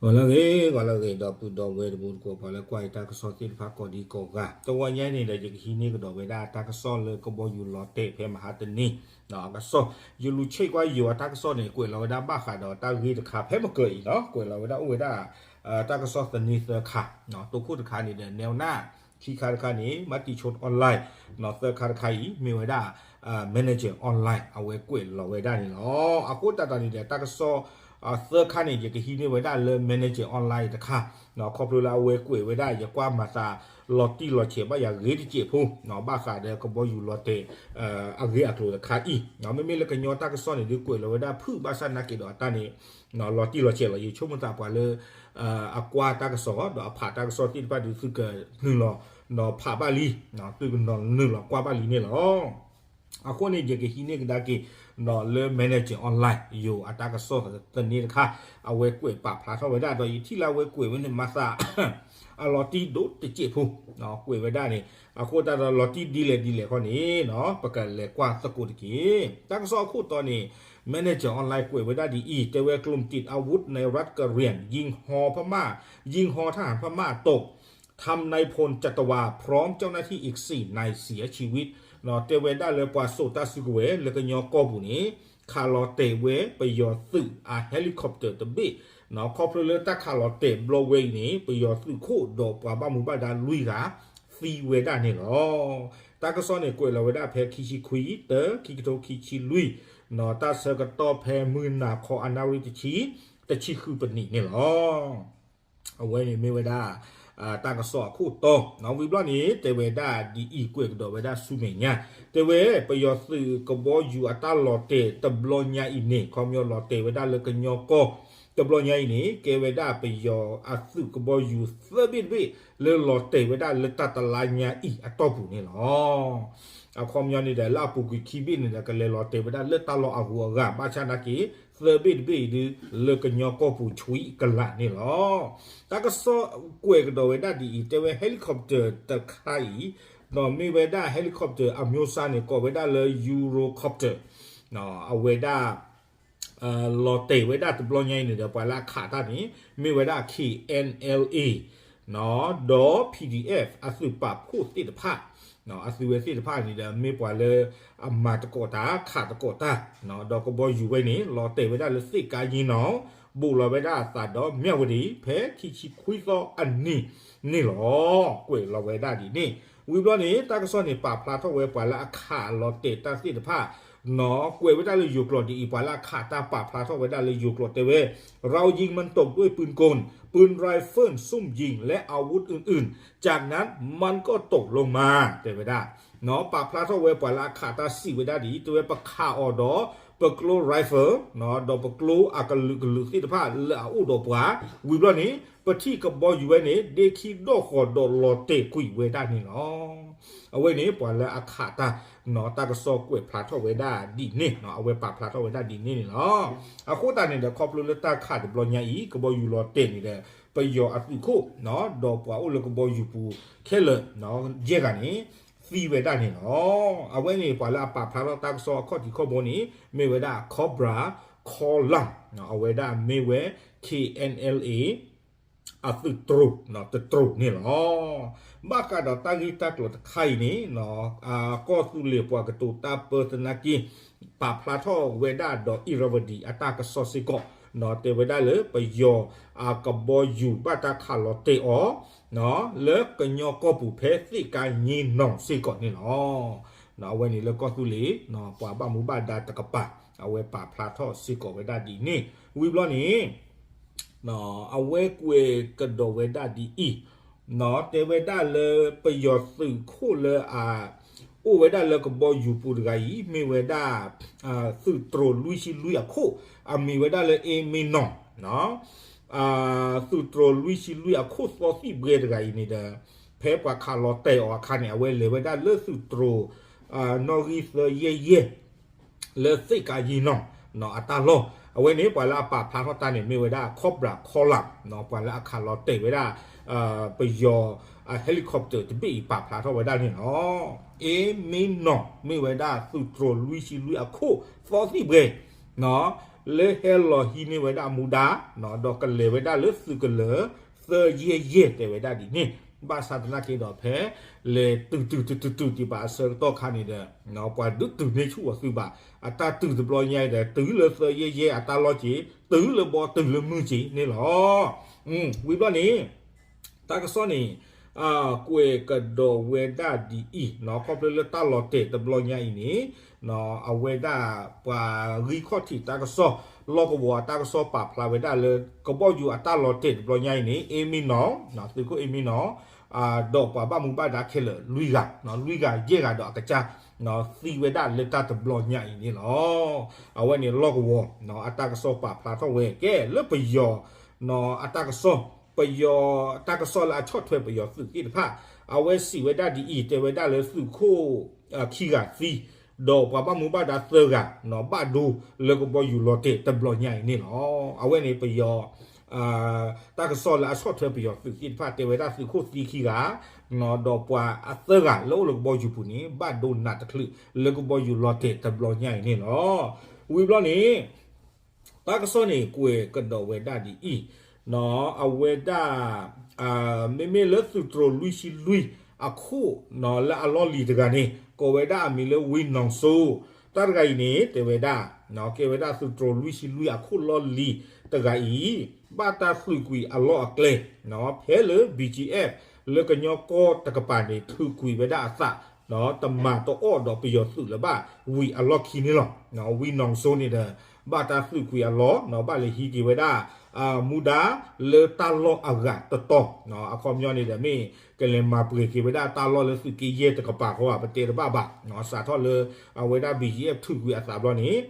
ဂီၤလၢအဂ့ၤ ဂီၤလၢအဂ့ၤ ဒီပုၢ်ဒီဝဲၢ်တံၤသကိး ပှၤလၢကွၢ်အံၤတၢ်ကစီၣ်သ့ၣ်တဖၣ်ကိးဒံကိးဂၤ, တဝီညါအံၤန့ၣ်ဒီး ယကဟံးန့ၢ်ကဒီးဝဲဒၣ်တၢ်ကစီၣ်လၢကဘီယူၤလီၤတဲာ်ဖဲမဟါတနံၤ အကစီၣ်, ယလူၤဆဲးကွၢ်ယိၤအတၢ်ကစီၣ်န့ၣ် ကွဲးလီၤဝဲဒၣ်ဘၣ်ဃးဒီးတၢ်ဂ့ၢ်တခါဖဲမကၢအံၤလီၤ. ကွဲးလီၤဝဲဒၣ်အိၣ်ဝဲဒၣ် တၢ်ကစီၣ်သန့သၢခါ, တိခိၣ်တခါန့ၣ်ဒီး နဲဝ်နၢ်, ခံခါတခါန့ၣ် မၤတံၤဆိ online, သၢခါတခါအံၤ မ့ၢ်ဝဲဒၣ် Manager Online အဝဲကွဲးလီၤဝဲဒၣ်န့ၣ်လီၤ. အဃိသတးဒီးန့ၣ်ဒီး တၢ်ကစီၣ်သၢခါန့ၣ် ယကဟံးန့ၢ်ဝဲဒၣ်လၢ Manager Online တခါ, ခီဖျိလၢအဝဲကွဲးဝဲဒၣ် ယကွၢ်မၤသးလီၤတံၢ်လီၤဆဲးဘၣ်ယၤဂ့ၤတစဲးဖိ, ဘၣ်ဃးဒီးကဘီယူၤလီၤတဲာ် အဂ့ၢ်အကျိၤတခါအံၤ, မ့မ့ၢ်လၢကညီတၢ်ကစီၣ်န့ၣ် ဒုးကွဲးလီၤဝဲဒၣ်ဖုၣ်ဘၣ်ဆၣ်နာ်က့ဒီးအတၢ်န့ၣ် လီၤတံၢ်လီၤဆဲးလီၤ. ယဆိကမိၣ်သးပှၤလၢ အကွၢ်တၢ်ကစီၣ် ဒီးအဖးတၢ်ကစီၣ်သ့ၣ်တဖၣ်ဒုး သုကနုာ်လီၤ ဒီးဖးဘၣ်လံ, သုကနုာ်လီၤကွၢ်ဘၣ်လံန့ၣ်လီၤ. အဃိန့ၣ် ယကဟံးန့ၢ်ကဒါက့ၤ လၢ Manager Online ယိၤအတၢ်ကစီၣ်သန့တခါ, အဝဲကွဲးပာ်ဖျါထီၣ်ဝဲဒၣ်ဒီး ယထံၣ်လၢအဝဲကွဲးဝဲန့ၣ် မၤသး အလီၤတံၢ်ဒိၣ်တစဲးဖိ ကွဲးဝဲဒၣ်န့ၣ်, အဃိသတးဒီးလီၤတံၢ်ဒ်လဲၣ်ဒ်လဲၣ်ခီန့ၣ် ပကလဲၤကွၢ်သကိးတက့ၢ်. တၢ်ကစီၣ်အခိၣ်တီန့ၣ် Manager Online ကွဲးဝဲဒၣ်ဒ်အံၤ, တဲဝဲ กลุ่มติดอาวุธในรัฐกะเหรี่ยง ยิงฮอพม่า ยิงฮอทหารพม่าตก ทำนายพลจัตวาพร้อมเจ้าหน้าที่อีกสี่นายเสียชีวิต တဲဝဲဒၣ်လၢပှၤစိာ်တၢ်စုကဝဲၤလၢကညီကီၢ်ပူၤန့ၣ် ခးလီၤတဲာ်ဝဲပယီၤသုးအ helicopter တဘ့ၣ်, ခီဖျိလၢတၢ်ခးလီၤတဲာ်ဘျီဝဲအံၤန့ၣ် ပယီၤသုးခိၣ်ဒီးပှၤဘၣ်မူဘၣ်ဒါလွံၢ်ဂၤ သံဝဲဒၣ်န့ၣ်လီၤ. တၢ်ကစီၣ်န့ၣ် ကွဲးလီၤဝဲဒၣ်ဖဲခံဆံခွံ တၢ ခံကထိခံဆံလွံၢ်, တၢ်ဆၢကတီၢ်ဖဲမုၢ်နၤခီအနၣ်ရံၣ်တဆံ တဆံဃုပနံးန့ၣ်လီၤ. အဝဲန့ၣ်မ့ၢ်ဝဲဒၣ် တၢ်ကစီၣ်အခိၣ်တီ, ဝံၤဘျီန့ၣ် တဲဝဲဒၣ်ဒ်အံၤ ကွဲးကဒီးဝဲဒၣ်ဆူမဲာ်ညါ, တဲဝဲ ပယီၤသုးကဘီယူၤအတၢ်လီၤတဲာ်တဘျီညါအံၤန့ၣ် ခီပညီလီၤတဲာ်ဝဲဒၣ်လၢကညီကီၢ် တဘျီညါအံၤန့ၣ် ကဲဝဲဒၣ်ပယီၤအသုးကဘီယူၤသၢဘ့ၣ်တဘ့ၣ် လၢလီၤတဲာ်ဝဲဒၣ်လၢတၢ်တလါညါအံၤအတီၢ်ပူၤန့ၣ်လီၤ. အခီပညီန့ၣ်ဒီး လၢအပူၤကွံာ်ခံဘ့ၣ်န့ၣ်ဒီး ကလဲၤလီၤတဲာ်ဝဲဒၣ်လၢတၢ်လီၢ်အဂုၤအဂၤ ဘၣ်ဆၣ်နာ်က့ သၢဘ့ၣ်တဘ့ၣ်အံၤဒုး လၢကညီကီၢ်ပူၤဆှံကလာ်န့ၣ်လီၤ. တၢ်ကစီၣ်ကွဲးကဒီးဝဲဒၣ်ဒ်အံၤ တဲဝဲ helicopter တခါအံၤ ဒီးမ့ၢ်ဝဲဒၣ် helicopter အမျိုးအစားန့ၣ် ကိးဝဲဒၣ်လၢ Eurocopter, အဝဲဒၣ် လီၤတဲာ်ဝဲဒၣ်တဘျီညါအံၤန့ၣ်ဒီး ပှၤလၢအခးတၢ်န့ၣ် မ့ၢ်ဝဲဒၣ် K N L A ဒီး P D F အသုးပာ်ဖှိၣ်သ့ၣ်တဖၣ်, အသုးဝဲသ့ၣ်တဖၣ်န့ၣ်ဒီး မ့ၢ်ပှၤလၢအမၤသကိးတၢ် ခးသကိးတၢ်, ဒီးကဘီယူၤဝဲန့ၣ် လီၤတဲာ်ဝဲဒၣ်လၢသ့ၣ်ကါယ့နီၣ်, ဘူးလီၤဝဲဒၣ်အသးဒီးမၠၣ်ဝတံၤ ဖဲခံဆံခွံသီအနံၤန့ၣ်လီၤ. ကွဲးလီၤဝဲဒၣ်ဒ်န့ၣ်, ဝံၤဘျီန့ၣ် တၢ်ကစီၣ်န့ၣ် ပာ်ဖျါထီၣ်ဝဲပှၤလၢအခးလီၤတဲာ်တၢ်သ့ၣ်တဖၣ် ကွဲးဝဲဒၣ်လၢယိၤကျိာ်ဒ်အံၤ ပှၤလၢအခးတၢ်ပာ်ဖျါထီၣ်ဝဲဒၣ်လၢယိၤကျိာ်တဲဝဲ เรายิงมันตกด้วยปืนกล ปืนไรเฟิลซุ่มยิงและอาวุธอื่นๆ จากนั้นมันก็ตกลงมา တဲဝဲဒၣ်, ပာ်ဖျါထီၣ်ဝဲပှၤလၢအခးတၢ်စံးဝဲဒၣ်ဒ်အံၤ တဲဝဲပခးအီၤဒီး ပကျိ rifle ဒီးပကျိအကလုာ်ကလုာ်သ့ၣ်တဖၣ်လၢအအိၣ်ဒီးပှၤ, ဝံၤဘျီန့ၣ် ပထံၣ်ကဘီယူၤဝဲန့ၣ် ဒ့ခံဒီၣ်ဃီၤဒီးလီၤတဲာ်ကွံာ်ဝဲဒၣ်န့ၣ်လီၤ. အဝဲန့ၣ် ပှၤလၢအခးတၢ် တၢ်ကစီၣ်ကွဲးဖျါထီၣ်ဝဲဒၣ်ဒ်န့ၣ်, အဝဲပာ်ဖျါထီၣ်ဝဲဒၣ်ဒ်န့ၣ်န့ၣ်လီၤ. အဃိသတးန့ၣ်ဒီး ခီဖျိလၢတၢ်ခးတဘျီညါအံၤ ကဘီယူၤလီၤတဲာ်န့ၣ်ဒီး ပယီၤအသုးခိၣ် ဒီးပှၤအိၣ်လၢကဘီယူၤပူၤခဲလၢာ် ယဲၢ်ဂၤန့ၣ် သံဝဲဒၣ်န့ၣ်လီၤ. အဝဲန့ၣ် ပှၤလၢအပာ်ဖျါထီၣ်တၢ်ကစီၣ်အခီၣ်ထံးခီၣ်ဘိန့ၣ် မ့ၢ်ဝဲဒၣ် Cobra Column, အဝဲဒၣ်မ့ၢ်ဝဲ K N L A အသုးတြိၤ တတြိၤန့ၣ်လီၤ. ဘၣ်ဃးဒီးတၢ်ဂ့ၢ်တၢ်ကျိၤတခါအံၤန့ၣ် ကီၢ်သူလ့ၤပှၤကတိၤတၢ်ပၢသနာ်က့ ပာ်ဖျါထီၣ်ဝဲဒၣ်ဒီး Irrawaddy အတၢ်ကစီၣ်စ့ၢ်ကီး, တဲဝဲဒၣ်လၢပယီၤအကဘီယူၤဘၣ်တၢ်ခးလီၤတဲာ်အီၤ လၢကညီကီၢ်ပူၤဖဲသ့ၣ်ကါယ့နီၣ်စ့ၢ်ကီးန့ၣ်လီၤ. အဝဲန့ၣ်လၢကီၢ်သူလ့ၤ ပှၤဘၣ်မူဘၣ်ဒါတကပၤ အဝဲပာ်ဖျါထီၣ်စ့ၢ်ကီးဝဲဒၣ်ဒ်န့ၣ်, ဝံၤဘျီန့ၣ် အဝဲကွဲးကဒီးဝဲဒၣ်ဒ်အံၤ, တဲဝဲဒၣ်လၢပယီၤသုးခိၣ်လၢအ အိၣ်ဝဲဒၣ်လၢကဘီယူၤပူၤတဂၤအံၤ မ့ၢ်ဝဲဒၣ် သုးတြိၤလွံၢ်ဆံလွံၢ်အခိၣ် အမံၤဝဲဒၣ်လၢ အ့မ့နီၣ်, သုးတြိၤလွံၢ်ဆံလွံၢ်အခိၣ်သီသံၣ်ဘှဲတဂၤအံၤန့ၣ်ဒီး ဖဲပှၤခးလီၤတဲာ်အီၤအခါန့ၣ် အဝဲလဲၤဝဲဒၣ်လၢသုးတြိၤ နီၣ်ဂံၢ်သၢယဲၢ်ယဲၢ် လၢသ့ၣ်ကါယ့နီၣ် အတၢ်လီၢ်, အဝဲန့ၣ် ပှၤလၢအပာ်ဖျါထီၣ်တၢ်န့ၣ် မ့ၢ်ဝဲဒၣ် Cobra Column, ပှၤလၢအခးလီၤတဲာ်ဝဲဒၣ် ပယီၤ helicopter တဘ့ၣ်အံၤ ပာ်ဖျါထီၣ်ဝဲဒၣ်န့ၣ်လီၤ. အ့မ့နီၣ် မ့ၢ်ဝဲဒၣ်သုးတြိၤလွံၢ်ဆံလွံၢ်အခိၣ်သီသံၣ်ဘှဲ, လၢဟဲလီၤဟံးန့ၢ်ဝဲဒၣ်မူဒါ ဒီးကလဲၤဝဲဒၣ်လၢသုးကလၢၤ သၢယဲၢ်ယဲၢ် တဲဝဲဒၣ်ဒ်န့ၣ်, ဘၣ်ဆၣ်သနာ်က့ဒီးဖဲ လဲၤတုၤတုၤတုၤတုၤတုၤဒံးဘၣ်အဆၢကတီၢ်ခါန့ၣ်ဒီး ပှၤဒုးတုၤန့ၢ်ဆူၣ်အီၤသုးဘၣ်, အတၢ်တုၤတဘျီညါအံၤဒီး တုၤလၢသၢယဲၢ်ယဲၢ်အတၢ်လီၢ်က့ၤ, တုၤလၢဘီတုၤလၢမုၢ်က့ၤန့ၣ်လီၤ. ဝံၤဘျီန့ၣ် တၢ်ကစီၣ်န့ၣ် ကွဲးကဒီးဝဲဒၣ်ဒ်အံၤ, ခီဖျိလၢတၢ်လီၤတဲာ်တဘျီညါအံၤန့ၣ် အဝဲဒၣ်ပှၤဂံၢ်ခီၣ်ထံးတၢ်ကစီၣ် လီၢ်ကဝီၤအတၢ်ကစီၣ်ပာ်ဖျါဝဲဒၣ်လၢ ကဘီယူၤအတၢ်လီၤတဲာ်တဘျီညါအံၤန့ၣ် အ့မ့ၢ်နီၢ်, သုးခိၣ်အ့မ့ၢ်နီၢ် ဒီးပှၤဘၣ်မူဘၣ်ဒါခဲလၢာ်လွံၢ်ဂၤ, လွံၢ်ဂၤယဲၢ်ဂၤဒီးအကစၢ် သံဝဲဒၣ်လၢတၢ်တဘျီညါအံၤန့ၣ်လီၤ. အဝဲန့ၣ်လီၢ်ကဝီၤ အတၢ်ကစီၣ်ပာ်ဖျါထီၣ်ဝဲ ကဲလၢပယီၤ အတၢ်ကစီၣ်, ပယီၤတၢ်ကစီၣ်လၢအဆီၣ်ထွဲပယီၤသုးသ့ၣ်တဖၣ် အဝဲစံးဝဲဒၣ်ဒ်အံၤ, တဲဝဲဒၣ်လၢသုးခိၣ် ခံဂၤသံ ဒီးပှၤဘၣ်မူဘၣ်ဒါသၢဂၤ ဘၣ်ဒိလၢကဘီယူၤလီၤတဲာ်တဘျီညါအံၤန့ၣ်လီၤ. အဝဲန့ၣ်ပယီၤ တၢ်ကစီၣ်လၢအဆီၣ်ထွဲပယီၤသုးသ့ၣ်တဖၣ် တဲဝဲဒၣ်သုးခိၣ်သံခံဂၤ ဒီးပှၤအသၢဂၤလၢအိၣ်လၢကဘီယူၤပူၤန့ၣ် ဘၣ်ဒိနးတချုးလၢကဘီယူၤလီၤတဲာ်တဘျီညါအံၤန့ၣ်လီၤ. ဝံၤဘျီန့ၣ် တၢ်ကစီၣ်န့ၣ်ကွဲးကဒီးဝဲဒၣ်ဒ်အံၤ, အဝဲဒၣ် မ့မ့ၢ်လၢသုးတြိၤလွံၢ်ဆံလွံၢ်အခိၣ် လၢအလီၢ်လံၤတဂၤန့ၣ် ကိးဝဲဒၣ်အမံၤလၢဝံနီၢ်စိ, တၢ်တဂၤအံၤန့ၣ် တဲဝဲဒၣ် ကဲဝဲဒၣ်သုးတြိၤလွံၢ်ဆံလွံၢ်အခိၣ်လီၢ်လံၤတဂၤအံၤ ဘၣ်တၢ်သုးကွံာ်အလီၢ်အကျဲ ဖဲလၢ ဘံၣ်ကၠံအ့ၣ် လၢကညီကီၢ်တကပၤန့ၣ် ထုးကွံာ်ဝဲဒၣ်အသး တမၤတအီၣ်ဒီးပယီၤသုးလၢၤဘၣ် ဝံၤအလီၢ်ခံန့ၣ်လီၤ. ဝံနီၢ်စိန့ၣ်ဒီး ဘၣ်တၢ်သုးကွံာ်အလီၢ် ဘၣ်လဲၤဟံးက့ၤဝဲဒၣ် မူဒါလၢတၢ်လီၢ်အဂၤတတီၤ အခီပညီန့ၣ်ဒီးမ့ၢ်ကလဲၤမၤပှဲၤက့ၤဝဲဒၣ်တၢ်လီၢ်လၢသုးက့ယဲၢ်တကပၤဃီဧါ ပတဲတဘၣ်ဘၣ်, စးထီၣ်လၢ အဝဲဒၣ် ဘံၣ်ကၠံအ့ၣ် ထုးကွံာ်အသးဘျီန့ၣ်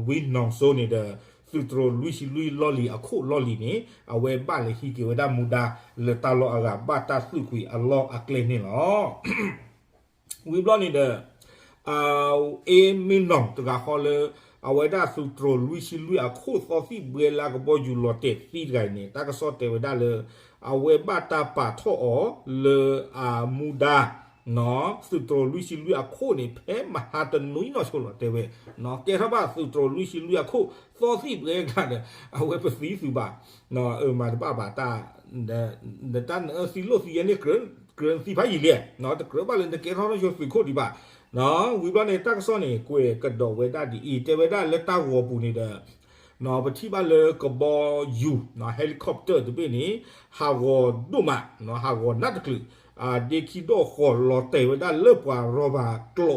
ဝံနီၢ်စိန့ၣ်ဒီး သုးတြိၤလွံၢ်ဆံလွံၢ်လီၢ်လံၤအခိၣ်လီၢ်လံၤန့ၣ် အဝဲဘၣ်လဲၤဟံးက့ၤဝဲဒၣ်မူဒါလၢတၢ်လီၢ်အဂၤ ဘၣ်တၢ်သုးကွံာ်အလီၢ်အကျဲန့ၣ်လီၤ. ဝံၤဘျီန့ၣ်ဒီး အ့မ့ၢ်နီၢ်တဂၤဃီလၢ အဝဲဒၣ်သုးတြိၤလွံၢ်ဆံလွံၢ်အခိၣ်သီသံၣ်ဘှဲလၢကဘီယူၤလီၤတဲာ်သံတဂၤအံၤန့ၣ် တၢ်ကစီၣ်တဲဝဲဒၣ်လၢ အဝဲဘၣ်တၢ်ပာ်ထီၣ်အီၤလၢအမူဒါ သုးတြိၤလွံၢ်ဆံလွံၢ်အခိၣ်န့ၣ် ဖဲမဟါတနွံနီၢ်ဆိလီၤတဲဝဲ, ကဲထီၣ်ဘၣ်သုးတြိၤလွံၢ်ဆံလွံၢ်အခိၣ်သီသံၣ်ဘှဲတဂၤဒီး အဝဲပသံသုးဘၣ် မၤတဘၣ်ဘၣ်တၢ် နတၢ်နအၢသံလိၣ်သံယဲန့ၣ် ကြၢးနသံဖးယံာ်လံ, တကြၢးဘၣ်လၢနကဲထီၣ်ထီၣ်ဆိသုးခိၣ်ဒံးဘၣ်. ဝံၤဘျီန့ၣ် တၢ်ကစီၣ်န့ၣ် ကွဲးကဒီးဝဲဒၣ်ဒ်အံၤ, တဲဝဲဒၣ်လၢတၢ်ဂီၤပူၤန့ၣ်ဒီး ပထံၣ်ဘၣ်လၢကဘီယူၤ helicopter တဘ့ၣ်န့ၣ် ဟးဂီၤဒိၣ်မး, ဟးဂီၤနးတချုး ဒ့ခံဒိၣ်ဃီၤလီၤတဲာ်ဝဲဒၣ်လၢပှၤ rubber ကျိး,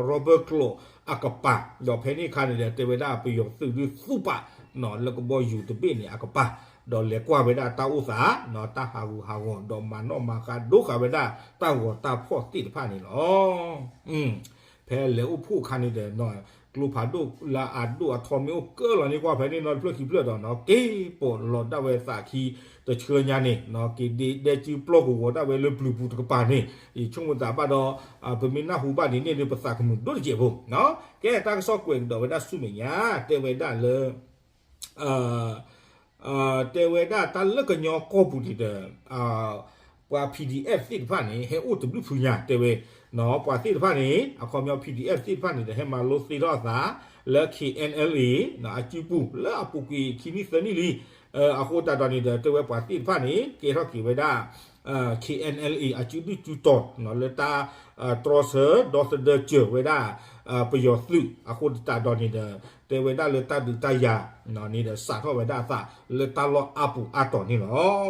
rubber ကျိးအကပၤ, ဒီးဖဲန့ၣ်အခါန့ၣ်ဒီး တဲဝဲဒၣ်ပယီၤသုးဒုးသူၣ်ပာ် လၢကဘီယူၤတဘ့ၣ်န့ၣ်အကပၤ, ဒီးလဲၤကွၢ်ဝဲဒၣ်တၢ်အိၣ်သး, တၢ်ဟးဂူာ်ဟးဂီၤ ဒီးမၤနီၣ်မၤဃါဒိဃာ်ဝဲဒၣ်တၢ်ဂီၤတၢ်ဖီၣ်သ့ၣ်တဖၣ်န့ၣ်လီၤ. ဖဲလဲၤအိၣ်ဖှိၣ်အခါန့ၣ်ဒီး ကျိဖးဒိၣ်လၢအဒိၣ်အထီမ့ၢ်အိၣ်ကၢလီၤန့ၢ်ကွၢ်ဖဲန့ၣ်နီတဖျၢၣ်ခံဖျၢၣ်ဒီး က့ၤပိာ်လီၤဒၣ်ဝဲသးခံတဆှၢညါန့ၣ် က့ၤဒဲဒဲစုပျီၢ်ကဝီၤဒၣ်ဝဲလၢပျုၤပူၤတကပၤန့ၣ် ယဆိကမိၣ်သးဘၣ်ဒီး ပမ့ၢ်နၢ်ဟူဘၣ်ဒ်န့ၣ်ဒီး ပသးကမုာ်ဒိၣ်တစဲးဖိ. ကဲတၢ်ကစီၣ်ကွဲးကဒီးဝဲဒၣ်ဆူမဲာ်ညါ တဲဝဲဒၣ်လၢ တဲဝဲဒၣ်တၢ်လၢကညီကီၢ်ပူၤန့ၣ်ဒီး ပှၤ PDF သ့ၣ်တဖၣ်န့ၣ် ဟဲအိၣ်တဘျုးဖုညါတဲဝဲ, ပှၤသ့ၣ်တဖၣ်န့ၣ် အခီပညီ PDF သ့ၣ်တဖၣ်န့ၣ်ဒီး ဟဲမၤလိသ့ထီၣ်အသး လၢ KNLA အစုပူၤ လၢအပူၤကွံာ်ခံနံၣ်သၢနံၣ်လံ, အဃိသတးဒီးန့ၣ်ဒီး တဲဝဲပှၤသ့ၣ်တဖၣ်န့ၣ် ကဲထီၣ်က့ၤဝဲဒၣ် KNLA အစုဒုၣ်စုတီၤ လၢတၢ် တြီဆၢဒီသဒၢစၢၤဝဲဒၣ် ပယီၤသုး အဃိသတးဒီးန့ၣ်ဒီး တဲဝဲဒၣ်လၢတၢ်ဒုးတၢ်ယၤန့ၣ်ဒီး စးထီၣ်ဝဲဒၣ်အသးလၢတၢ်လီၢ်အါပူၤအါတီၤန့ၣ်လီ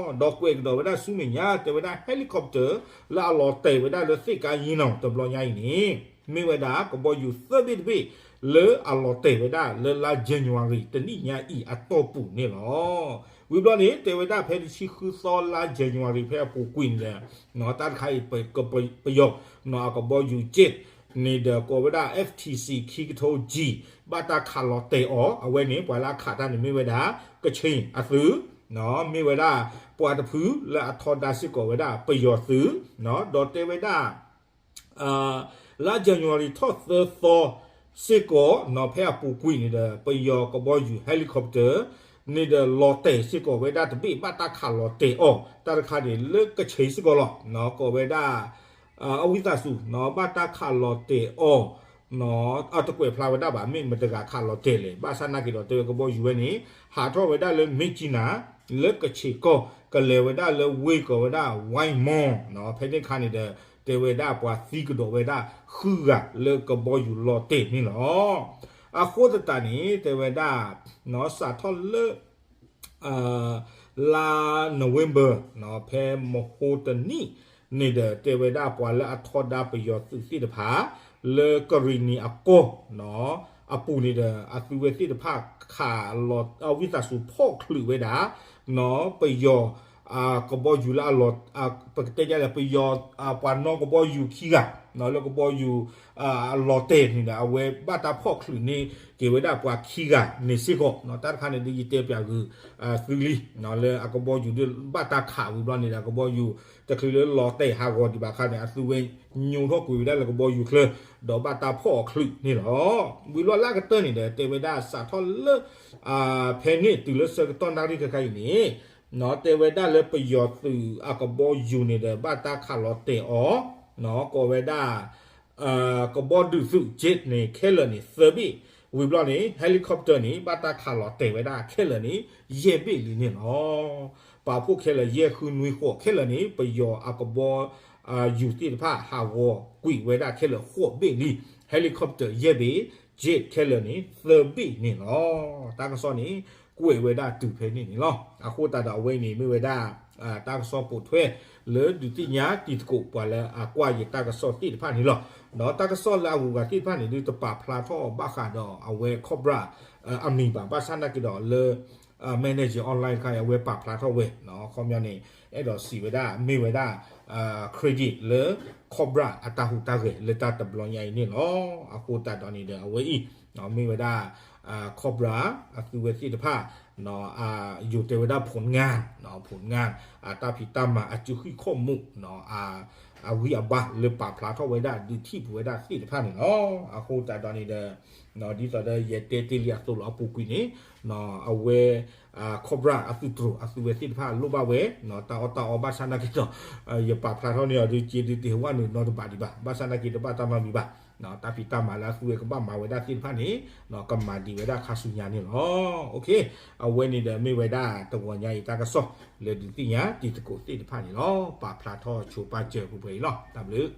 ၤ. ဒီးကွဲးကဒီးဝဲဒၣ်ဆူမဲာ်ညါ တဲဝဲဒၣ် helicopter လၢအလီၤတဲာ်ဝဲဒၣ်လၢသ့ၣ်ကါယံနီၣ်တဘျီညါအံၤန့ၣ် မ့ၢ်ဝဲဒၣ်ကဘီယူၤသၢဘ့ၣ်တဘ့ၣ် လၢအလီၤတဲာ်ဝဲဒၣ်လၢလါ January တနံၣ်ညါအံၤအတီၢ်ပူၤန့ၣ်လီၤ. ဝံၤဘျီန့ၣ် တဲဝဲဒၣ်ဖဲတဆံဃုသီလါ January ဖဲအပူၤကွံာ်န့ၣ်ဒီး တၢ်တခါအံၤ ပယီၤ အကဘီယူၤ jet န့ၣ်ဒီးကိးဝဲဒၣ် F T C ခံကထိ G ဘၣ်တၢ်ခးလီၤတဲာ်အီၤ အဝဲန့ၣ် ပှၤလၢအခးတၢ်န့ၣ်မ့ၢ်ဝဲဒၣ် ကခ့ၣ်အသုး မ့ၢ်ဝဲဒၣ် ပှၤတဖုလၢအထီဒါစ့ၢ်ကီးဝဲဒၣ်ပယီၤသုး ဒီးတဲဝဲဒၣ် လါ January ထီၣ်သၢသီစ့ၢ်ကီး ဖဲအပူၤကွံာ်န့ၣ်ဒီး ပယီၤကဘီယူၤ helicopter န့ၣ်ဒီးလီၤတဲာ်စ့ၢ်ကီးဝဲဒၣ်တဘ့ၣ် ဘၣ်တၢ်ခးလီၤတဲာ်အီၤ တၢ်တခါန့ၣ် လၢကခ့ၣ်စ့ၢ်ကီးလီၤ. ကိးဝဲဒၣ် အဝံသးစူၤ ဘၣ်တၢ်ခးလီၤတဲာ်အီၤ အတကွဲးဖျါဝဲဒၣ်ဘၣ် မ့ၢ်မတၤတဂၤခးလီၤတဲာ်လဲၣ်. ဘၣ်ဆၣ်နာ်က့ဒီး တဲဝဲကဘီယူၤဝဲန့ၣ် ဟးထီၣ်ဝဲဒၣ်လၢ မြစ်ကြီးနား လၢကခ့ၣ်ကီၢ် ကလဲၤဝဲဒၣ်လၢဝ့ၢ်ကိးဝဲဒၣ် ဝဲမီၢ် ဖဲန့ၣ်အခါန့ၣ်ဒီး တဲဝဲဒၣ်ပှၤသံကဒီးဝဲဒၣ်ဃုဂၤလၢကဘီယူၤလီၤတဲာ်န့ၣ်လီၤ. အဃိသတးန့ၣ် တဲဝဲဒၣ် စးထီၣ်လၢ လါ November ဖဲမဟိတနံၣ်န့ၣ်ဒီး တဲဝဲဒၣ်ပှၤလၢအထီဒါပယီၤသုးသ့ၣ်တဖၣ် လၢကရ့ၣ်နံၤအကီၢ် အပူၤန့ၣ်ဒီး အသုဝဲသ့ၣ်တဖၣ်ခးလီၤ ဝံသးစူၤဖီၣ်ချုးဝဲဒၣ် ပယီၤ ကဘီယူၤလၢအလီၤ ပကတဲဒ်လဲၣ် ပယီၤ ပှၤနီၣ်ကဘီယူၤခံဂၤ လၢကဘီယူၤ အလီၤတဲာ်န့ၣ်ဒီး အဝဲဘၣ်တၢ်ဖီၣ်ချုးန့ၢ်က့ၤဝဲဒၣ်ပှၤခံဂၤန့ၣ်စ့ၢ်ကီး တၢ်တခါန့ၣ်ဒ်ယတဲပၠးဂုာ် သုလံ လၢအကဘီယူၤဒ်ဘၣ်တၢ်ခးဝံၤဘျီန့ၣ်ဒီး ကဘီယူၤတချုးလၢလီၤတဲာ်ဟးဂီၤဒံးဘၣ်အခါန့ၣ် အသုဝဲညိးထီၣ်ကွံာ်ဝဲဒၣ်လၢကဘီယူၤချၢ ဒီးဘၣ်တၢ်ဖီၣ်အီၤချုးန့ၣ်လီၤ. ဝံၤလီၤလၢအကတၢၢ်န့ၣ်ဒီး တဲဝဲဒၣ်စးထီၣ်လၢ ဖဲန့ၣ်တုၤလၢဆၢကတီၢ်နၣ်ရံၣ်ခဲခါအံၤန့ၣ် တဲဝဲဒၣ်လၢပယီၤသုးအကဘီယူၤန့ၣ်ဒီး ဘၣ်တၢ်ခးလီၤတဲာ်အီၤ ကိးဝဲဒၣ် ကဘီဒုးသုး jet န့ၣ် ခဲလၢာ်န့ၣ် သၢဘ့ၣ် ဝံၤဘျီန့ၣ် helicopter န့ၣ် ဘၣ်တၢ်ခးလီၤတဲာ်ဝဲဒၣ်ခဲလၢာ်န့ၣ် ယဲၢ်ဘ့ၣ်လံန့ၣ်လီၤ. ပာ်ဖှိၣ်ခဲလၢာ်ယဲၢ်ဃုနွံဃိး ခဲလၢာ်န့ၣ် ပယီၤအကဘီ ယူၤသ့ၣ်တဖၣ်ဟးဂီၤကွံာ်ဝဲဒၣ်ခဲလၢာ်ဃိးဘ့ၣ်လံ helicopter ယဲၢ်ဘ့ၣ် jet ခဲလၢာ်န့ၣ် သၢဘ့ၣ်န့ၣ်လီၤ. တၢ်ကစီၣ်န့ၣ် ကွဲးဝဲဒၣ်တုၤဖဲန့ၣ်န့ၣ်လီၤ. အဃိသတးဒီးအဝဲအံၤန့ၣ်မ့ၢ်ဝဲဒၣ် တၢ်ကစီၣ်ပိာ်ထွဲ လၢဒုးသ့ၣ်ညါတံၤသကိးပှၤလၢအကွၢ်ယတၢ်ကစီၣ်သ့ၣ်တဖၣ်န့ၣ်လီၤ. ဒီးတၢ်ကစီၣ်လၢအဂုၤအဂၤသ့ၣ်တဖၣ်န့ၣ် ဒုးတပာ်ဖျါထီၣ်ဘၣ်ဃးဒီးအဝဲ Cobra အမံၤဘၣ် ဘၣ်ဆၣ်နာ်က့ဒီးလၢ Manager Online တခါအံၤ အဝဲပာ်ဖျါထီၣ်ဝဲ ခီပညီန့ၣ် အဲၣ်ဒိးစံးဝဲဒၣ် မ့ၢ်ဝဲဒၣ် credit လၢ Cobra အတၢ်ဟူးတၢ်ဂဲၤလၢတၢ်တဘျီညါအံၤန့ၣ်လီၤ. အဃိသတးဒီးန့ၣ်ဒီးအဝဲအံၤ မ့ၢ်ဝဲဒၣ် Cobra အသုဝဲသ့ၣ်တဖၣ် ယိၤတဲဝဲဒၣ် ผลงาน ผลงาน အတၢ်ဖံးတၢ်မၤအစုဟံၣ်ခိၣ်မူး အဂံၢ်အဘါလၢပာ်ဖျါထီၣ်ဝဲဒၣ်ဒုးထံၣ်ပဝဲဒၣ်သ့ၣ်တဖၣ်န့ၣ်လီၤ. အဃိသတးဒီးန့ၣ်ဒီး ဒ်သိးဒီးယတဲတ့ၢ်လံအသိးလီၤအပူၤကွံာ်န့ၣ် အဝဲ Cobra အသုးတြိၤအသုဝဲသ့ၣ်တဖၣ်လိၣ်ဘၣ်ဝဲ တၢ်အီၣ်တၢ်အီဘၣ်ဆၣ်နာ်က့ဒီး ယပာ်ဖျါထီၣ်န့ၢ်အီၤဒုးက့ဒုးတဟ့ၣ်ဝဲနုာ်နီတဘးဒံးဘၣ် ဘၣ်ဆၣ်နာ်က့တဘၣ်တၢ်နီတမံၤဘၣ် တၢ်ဖံးတၢ်မၤလၢအသုဝဲကဘၣ်မၤဝဲဒၣ်သ့ၣ်တဖၣ်န့ၣ် ကမၤဒံးဝဲဒၣ်ခါဆူညါန့ၣ်လီၤ. အဝဲန့ၣ်ဒီးမ့ၢ်ဝဲဒၣ်တဂီၤညါအံၤတၢ်ကစီၣ်လၢဒုးသ့ၣ်ညါတံၤသကိးသ့ၣ်တဖၣ်န့ၣ်လီၤ. ပာ်ဖျါထီၣ်ဆိပာ်စၢၤပှဲၤပှဲၤအံၤလီၤ. တၢ်ဘျုး